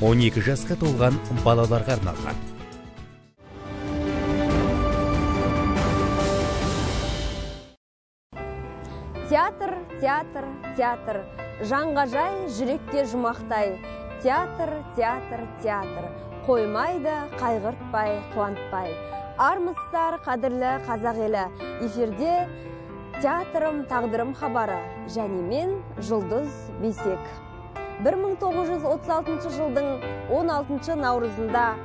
12 жасқа толған балаларға арналған. Театр, театр, театр. Жанға жай, жүрекке жұмақтай. Театр, театр, театр. Қоймайды, қайғыртпай, қуантпай. Армысыздар, қадірлі қазақ елі. Эфирде «Театрым, тағдырым» хабары. Және мен Жұлдыз Бейсек. 1936 жылдың 16 наурызында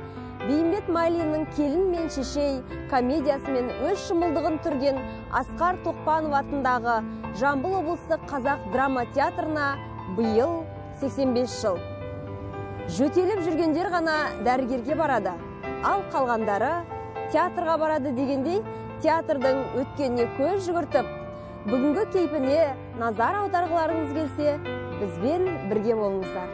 Бейімбет Майлиннің «Келін мен шешей» комедиясымен өз шымылдығын түрген Асқар Тоқпанов атындағы Жамбыл облыстық қазақ драма театрына биыл 85 жыл. Жөтеліп жүргендер ғана дәрігерге барады, ал қалғандары театрға барады дегендей, театрдың өткеніне көз жүгіртіп, бүгінгі кейпіне назар аударғыларыңыз келсе, бізбен бірге болыңыздар.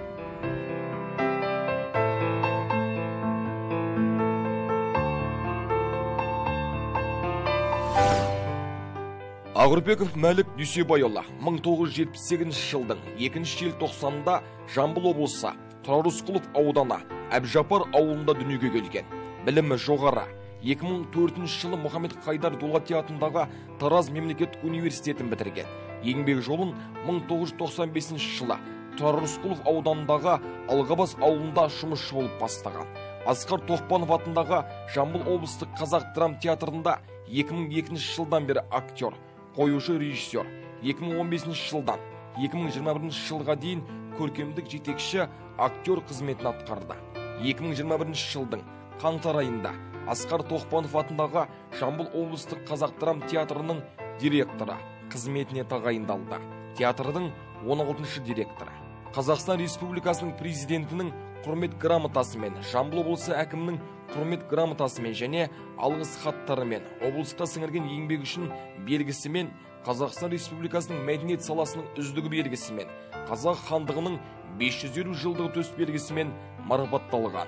Ақүрпеков Мәлік Дүйсебайұлы 1978 жылдың 2 желтоқсанында Жамбыл облысы Тұрар Рысқұлов ауданы Әбжапар ауылында дүниеге келген. Білімі жоғары. 2004 жылы Мұхаммед Қайдар Дулати атындағы Тараз мемлекеттік университетін бітірген. Еңбек жолын 1995 жылы Тұрар Рысқұлов ауданындағы Алғабас ауылында жұмысшы болып бастаған. Асқар Тоқпанов атындағы Жамбыл облыстық қазақ драма театрында 2002 жылдан бері актер, қоюшы режиссер. 2015 жылдан 2021 жылға дейін көркемдік жетекші актер қызметін атқарды. 2021 жылдың қаңтар айында Асқар Тоқпанов атындағы Жамбыл облыстық қазақ драма театрының директоры қызметіне тағайындалды. Театрдың 16-шы директоры. Қазақстан Республикасының президентінің құрмет грамотасымен, Жамбыл облысы әкімінің құрмет грамотасымен және алғыс хаттарымен, облысқа сіңірген еңбегі үшін белгісімен, Қазақстан Республикасының мәдениет саласының үздігі белгісімен, Қазақ хандығының 550 жылдығы төс белгісімен марапатталған.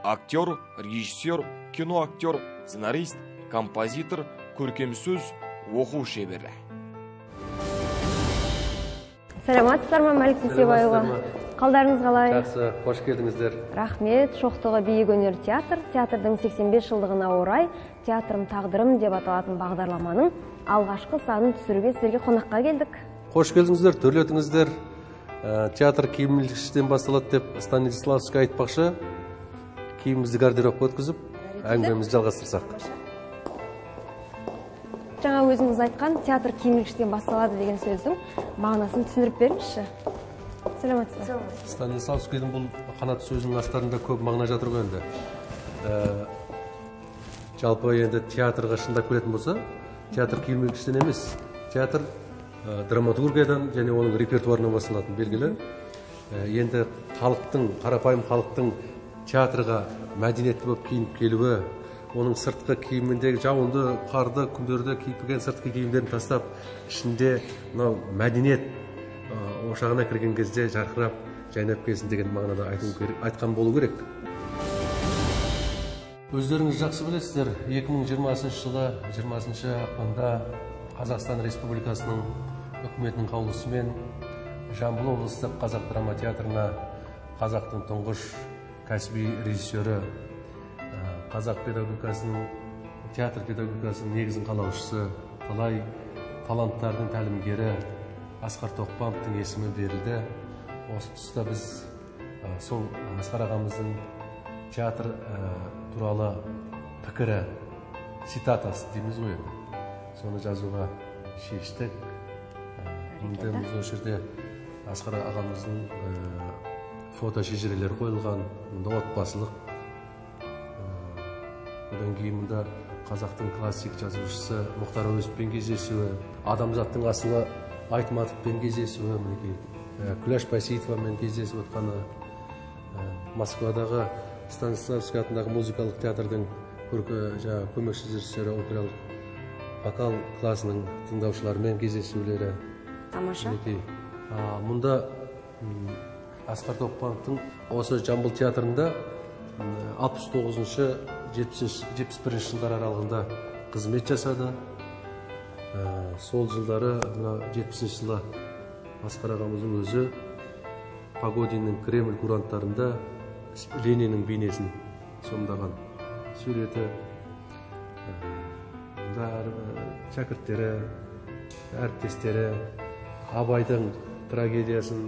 Актер, режиссер, киноактер, сценарист, композитор, көркем сөз, оқу шебері. Саламатсыздар ма, Мәлік Дүйсебайұлы? Қалдарыңыз қалай? Жақсы, қош келдіңіздер. Рахмет. Шоқтығы биік өнер театр. Театрдың 85 жылдығына орай «Театрым, тағдырым» деп аталатын бағдарламаның алғашқы санын түсіруге сіздерге қонаққа келдік. Қош келдіңіздер, төрлетіңіздер. Театр киім ілгіштен басталады деп Станиславский айтпақшы. Киімімізді гардеробқа өткізіп, әңгімемізді жалғастырсақ. Жаңа өзіңіз айтқан театр киім ілгіштен басталады деген сөздің мағынасын түсіндіріп беріңізші. Саламатсыз ба? Станиславскийдің бұл қанат сөзінің астарында көп мағына жатыр ғой енді. Жалпы енді театрға шындап келетін болса, театр киім ілгіштен емес, театр драматургиядан және оның репертуарынан басталатын белгілі. Енді халықтың, қарапайым халықтың театрға мәдениетті болып киініп келуі, оның сыртқы киіміндегі жауынды, қарды күндерде киіп келген сыртқы киімдерін тастап, ішінде мынау мәдениет ошағына кірген кезде жарқырап, жайнап келсін деген мағынада айтқан болу керек. Өздеріңіз жақсы білесіздер, 2020 жылы 20 ақпанда Қазақстан Республикасының үкіметінің қаулысымен Жамбыл облыстық қазақ драма театрына қазақтың тұңғыш кәсіби режиссері, қазақ педагогикасының, театр педагогикасының негізін қалаушысы, талай таланттардың тәлімгері Асқар Тоқпановтың есімі берілді. Осы тұста біз сол Асқар ағамыздың театр туралы пікірі, цитатасы дейміз ғой енді, соны жазуға шештік. Енді біз осы жерде Асқар ағамыздың фото шежірелері қойылған, мұнда отбасылық, одан кейін мұнда қазақтың классик жазушысы Мұхтар Әуезовпен кездесуі, адамзаттың асылы Айтматовпен кездесуі, мінекей Күләш Байсейітовамен кездесіп отқаны, Москвадағы Станиславский атындағы музыкалық театрдың көмекші режиссері опералық вокал классының тыңдаушыларымен кездесулері. Тамаша. Мұнда Асқар Тоқпановтың осы Жамбыл театрында 69-шы 71 жылдар аралығында қызмет жасады. Сол жылдары, 70 жылы Асқар ағамыздың өзі Погодиннің Кремль куранттарында Лениннің бейнесін сомдаған суреті, мұнда шәкірттері, әріптестері, Абайдың трагедиясын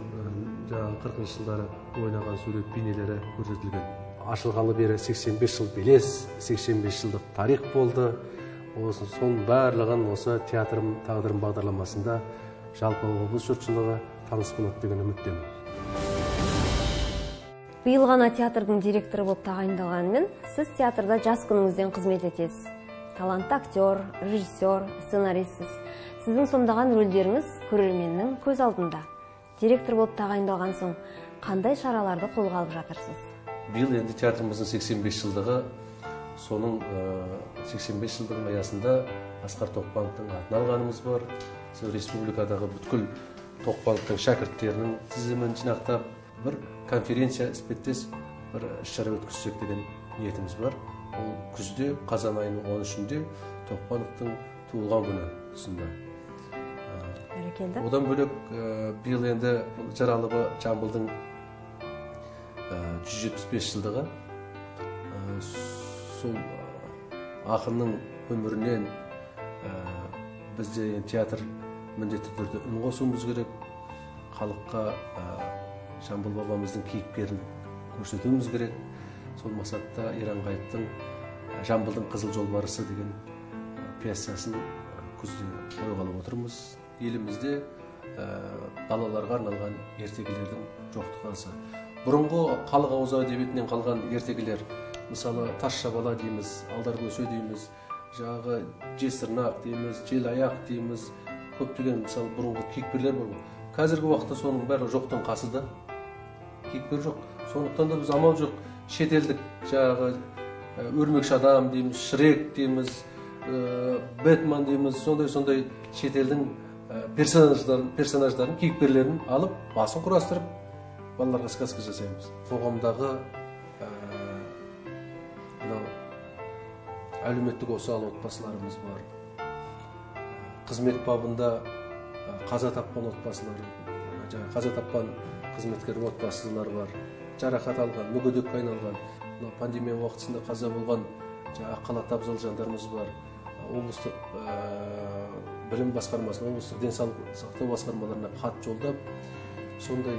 жаңағы 40 жылдары ойнаған сурет бейнелері көрсетілген. Ашылғалы бері 85 жыл белес, 85 жылдық тарих болды. Осы соның барлығын осы театрым тағдырым бағдарламасында жалпы облыс жұртшылығы таныс болады деген үміттемін. Биыл ғана театрдың директоры болып тағайындалғанымен, сіз театрда жас күніңізден қызмет етесіз. Талантты актер, режиссер, сценаристсіз. Сіздің сомдаған рөлдеріңіз көрерменнің көз алдында. Директор болып тағайындалған соң қандай шараларды қолға алып жатырсыз? Биыл енді театрымыздың 85 жылдығы, соның 85 жылдығының аясында Асқар Тоқпановтың атын алғанымыз бар. Сол республикадағы бүткіл Тоқпановтың шәкірттерінің тізімін жинақтап, бір конференция іспеттес бір іс-шара өткізсек деген ниетіміз бар. Ол күзде, қазан айының 13-інде Тоқпановтың туылған күні тұсында. Бәрекелді. Одан бөлек биыл енді Жаралыбы Жамбылдың 175 жылдығы, сол ақынның өмірінен бізде театр міндетті түрде үн қосуымыз керек. Халыққа Жамбыл бабамыздың кейіпкерін көрсетуіміз керек. Сол мақсатта Иранғайыптың Жамбылдың қызыл жолбарысы деген пьесасын күзде қойғалы отырмыз. Елімізде балаларға арналған ертегілердің жоқтығы аса. Бұрынғы халық ауыз әдебиетінен қалған ертегілер, мысалы Тазша бала дейміз, Алдар көсе дейміз, жаңағы Жесірнақ дейміз, Желаяқ дейміз, көптеген мысалы бұрынғы кейіпкерлер бар ғой. Қазіргі уақытта соның бәрі жоқтың қасы да, кейіпкер жоқ. Сондықтан да біз амал жоқ, шетелдік жаңағы өрмекші адам дейміз, Шрек дейміз, Бэтмен дейміз, сондай-сондай шетелдің персонаждарын, кейіпкерлерін алып, басын құрастырып, балаларға сказка жасаймыз. Қоғамдағы мынау әлеуметтік осал отбасыларымыз бар. Қызмет бабында қаза тапқан отбасылар, жаңағы қаза тапқан қызметкер отбасылар бар, жарақат алған, мүгедекке айналған, мынау пандемия уақытысында қаза болған жаңағы ақ халатты абзал жандарымыз бар. Облыстық білім басқармасына, облыстық денсаулық сақтау басқармаларына хат жолдап, сондай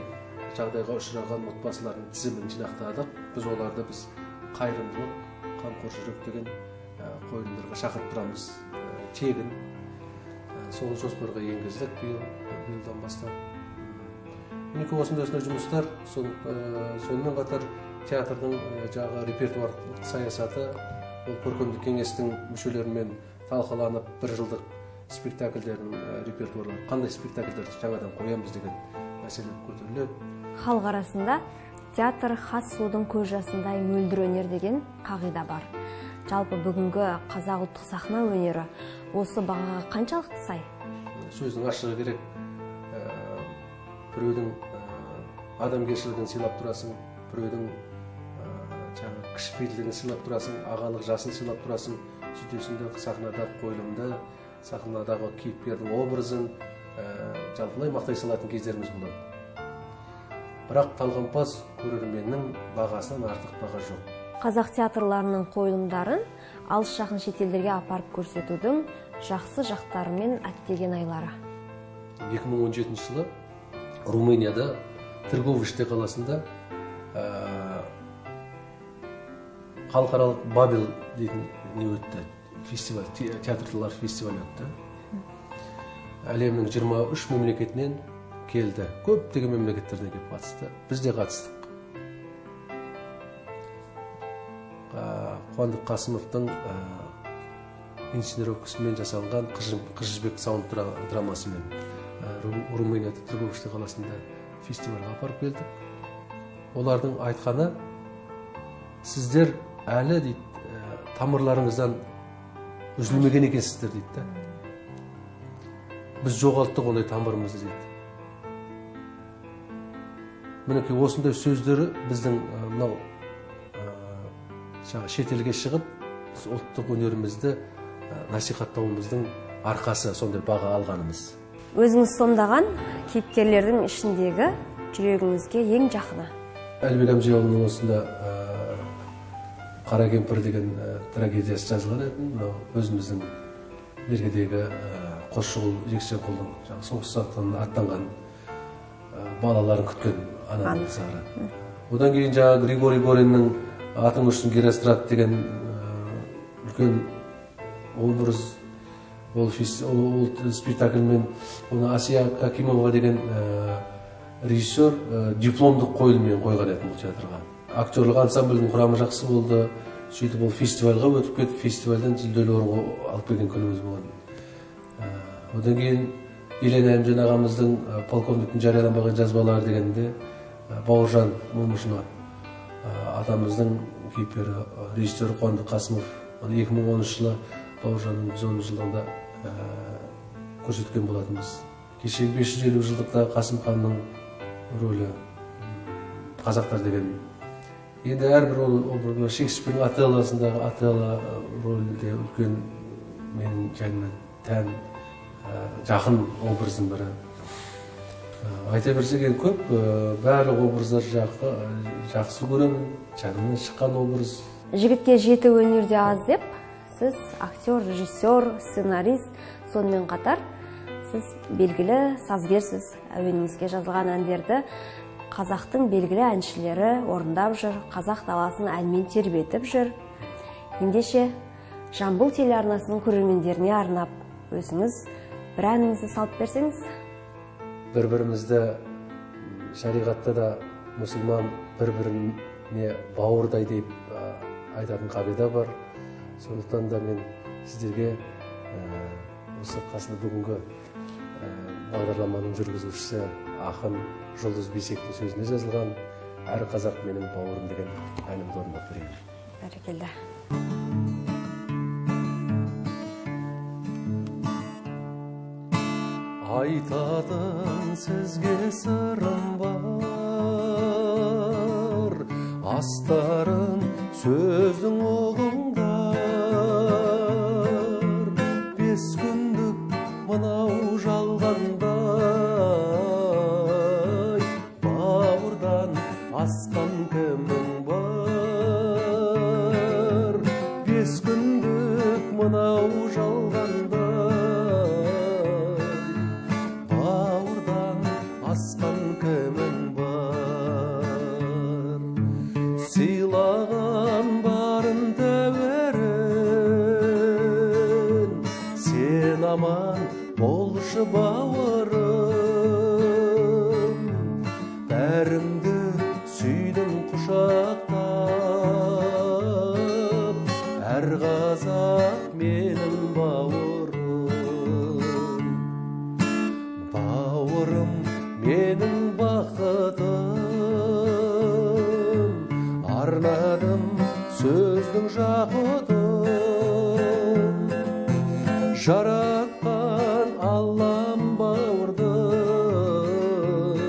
жағдайға ұшыраған отбасылардың тізімін жинақтадық. Біз оларды қайырымдылық, қамқор жүрек деген қойылымдарға шақырып тұрамыз, тегін. Соны жоспарға енгіздік биылдан бастап. Мінекей осындай жұмыстар, сонымен қатар театрдың жаңағы репертуарлық саясаты, ол көркемдік кеңестің мүшелерімен талқыланып, бір жылдық спектакльдердің репертуарлары, қандай спектакльдерді жаңадан қоямыз деген мәселе көтеріледі. Халық арасында театр хас судың көз жасындай мөлдір өнер деген қағида бар. Жалпы бүгінгі қазақ ұлттық сахна өнері осы бағаға қаншалықты сай? Сөздің ашығы керек. Біреудің адамгершілігін сыйлап тұрасың, біреудің жаңағы кішіпейілдігін сыйлап тұрасың, ағалық жасын сыйлап тұрасың. Сөйтесің де сахнада қойылымды, сахнадағы кейіпкердің образын жалпылай мақтай салатын кездеріміз болады. Бірақ талғампаз көрерменнің бағасынан артық баға жоқ. Қазақ театрларының қойылымдарын алыс жақын шетелдерге апарып көрсетудің жақсы жақтары мен әттеген айлары. 2017 жылы Румынияда Тырговиште қаласында халықаралық Бабел дейтін не өтті, фестиваль, театрлар фестивалі өтті. Әлемнің 23 мемлекетінен келді. Көптеген мемлекеттерден келіп қатысты. Біз де қатыстық. Қуандық Қасымовтың инсценировкасымен жасалған Қыз Жібек саунд драмасымен Румынияда Тырговиште қаласында фестивальға апарып келдік. Олардың айтқаны, сіздер әлі дейді, тамырларыңыздан үзілмеген екенсіздер дейді да. Біз жоғалттық ондай тамырымызды дейді. Мінекей осындай сөздері біздің мынау шетелге шығып, біз ұлттық өнерімізді насихаттауымыздың арқасы, сондай баға алғанымыз. Өзіңіз сомдаған кейіпкерлердің ішіндегі жүрегіңізге ең жақыны? Әлібек Әмзеұлының осында Қара кемпір деген трагедиясы жазылған еді. Мынау өзіміздің мергедегі Қосшығұл Жексенқұлдың соғыстан аттанған балаларын күткен ананың зары. Одан кейін жаңағы Григорий Гориннің «Атың ұшсын Герострат» деген үлкен образ, ол спектакльмен оны Асия Какимова деген режиссер дипломдық қойылыммен қойған еді бұл театрға. Актерлік ансамбльдің құрамы жақсы болды. Сөйтіп ол фестивальға өтіп кетіп, фестивальдан жүлделі орынға алып келген күніміз болған. Одан кейін Елен Әлімжан ағамыздың «Полковниктің жарияланбаған жазбалары» дегенде Бауыржан Момышұлы атамыздың кейіпкері, режиссері Қуандық Қасымов, оны 2010 жылы Бауыржанның 110 жылдығында көрсеткен болатынбыз. Кешегі 550 жылдықта Қасым ханның рөлі қазақтар деген. Енді әрбір ол Шекспирдің Отеллосындағы Отелло рөлі де үлкен менің жаныма тән жақын образдың бірі. Айта берсек енді көп, барлық образдар жақсы көремін, жанымнан шыққан образ. Жігітке жеті өнерде аз деп, сіз актер, режиссер, сценарист, сонымен қатар сіз белгілі сазгерсіз. Әуеніңізге жазылған әндерді қазақтың белгілі әншілері орындап жүр, қазақ даласын әнмен тербетіп жүр. Ендеше Жамбыл телеарнасының көрермендеріне арнап өзіңіз бір әніңізді салып берсеңіз. Бір-бірімізді шариғатта да мұсылман бір-біріне бауырдай деп айтатын қағида бар. Сондықтан да мен сіздерге осы қасында бүгінгі бағдарламаның жүргізушісі ақын Жұлдыз Бейсектің сөзіне жазылған «Әр қазақ менің бауырым» деген әнімді орындап берейін. Бәрекелді. Айтатын сізге сырым бар, астарын сөздің ұғыңдар. 5 күндік мынау жалғандай, бауырдан асқан кімің бар? 5 күндік мынау жалғандай, бауырдан асқан кімің бар? Сыйлаған барын тәуірін, сен аман болшы бауырым. Бәріңді сүйдім құшақтап, әр қазақ менің бауырым. Бауырым менің бақытым, арнадым сөздің жақұтын. Жаратқан Аллам бауырдың,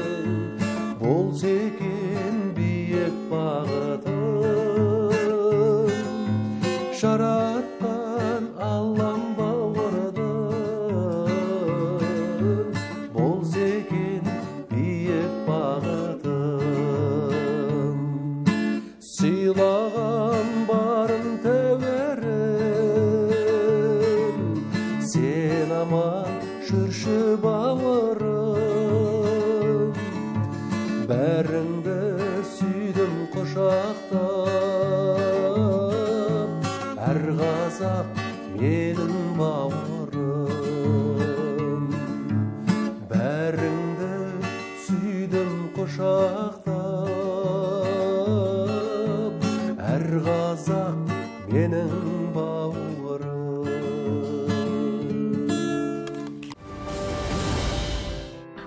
болса екен биік бағытым. Жаратқан Аллам бауырдың, болса екен биік бағытым. Сыйлаған барын тәуірін, сен аман жүрші бауырым. Бәріңді сүйдім құшақтап, әр қазақ менің бауырым. Бәріңді сүйдім құшақтап, әр қазақ менің бауырым.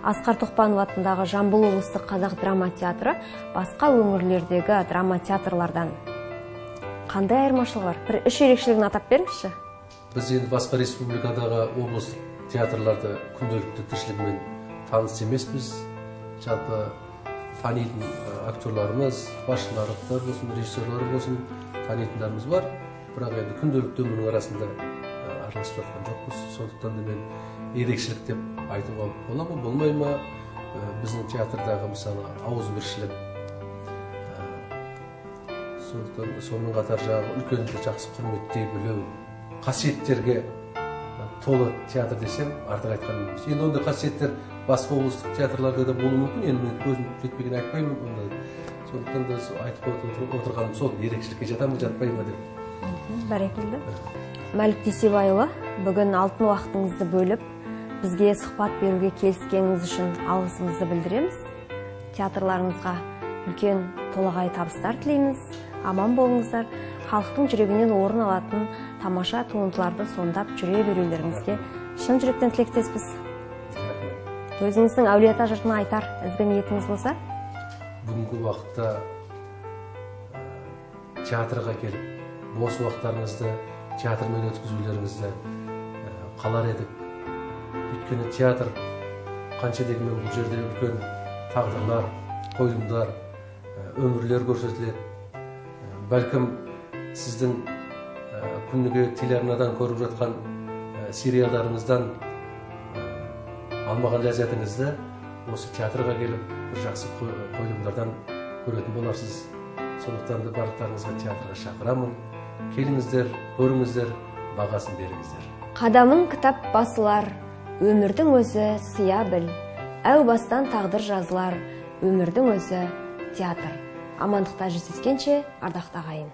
Асқар Тоқпанов атындағы Жамбыл облыстық қазақ драма театры басқа өңірлердегі драма театрлардан қандай айырмашылығы бар? Бір үш ерекшелігін атап беріңізші. Біз енді басқа республикадағы облыстық театрларды күнделікті тіршілігімен таныс емеспіз. Жалпы танитын актерларымыз, басшылары болсын, режиссерлар болсын, танитындарымыз бар. Бірақ енді күнделікті өмірдің арасында араласып жатқан жоқпыз. Сондықтан да мен ерекшелік деп айтуға бола ма, болмай ма? Біздің театрдағы мысалы ауызбіршілік, Сондықтан сонымен қатар жаңағы үлкенді жақсы құрметтей білу қасиеттерге толы театр десем артық айтқаным емес. Енді ондай қасиеттер басқа облыстық театрларда да болуы мүмкін, енді мен көзім жетпеген айтпаймын ондай. Сондықтан да айтып отырғаным сол, ерекшелікке жата ма жатпай ма деп. Бәрекелді. Мәлік Дүйсебайұлы, бүгін алтын уақытыңызды бөліп бізге сұхбат беруге келіскеніңіз үшін алғысымызды білдіреміз. Театрларыңызға үлкен толағай табыстар тілейміз. Аман болыңыздар. Халықтың жүрегінен орын алатын тамаша туындыларды сомдап жүре берулеріңізге шын жүректен тілектеспіз. Өзіңіздің Әулиеата жұртына айтар ізгі ниетіңіз болса? Бүгінгі уақытта театрға келіп, бос уақыттарыңызды театрмен өткізулеріңізді қалар едік. Өйткені театр қанша дегенмен бұл жерде үлкен тағдырлар, қойылымдар, өмірлер көрсетіледі. Бәлкім сіздің күніге телеарнадан көріп жатқан сериалдарыңыздан алмаған ләззатыңызды осы театрға келіп бір жақсы қойылымдардан көретін боларсыз. Сондықтан да барлықтарыңызға театрға шақырамын. Келіңіздер, көріңіздер, бағасын беріңіздер. Қадамың кітап басылар, өмірдің өзі сыя біл. Әу бастан тағдыр жазылар, өмірдің өзі театр. Амандықта жүздескенше, ардақты ағайын.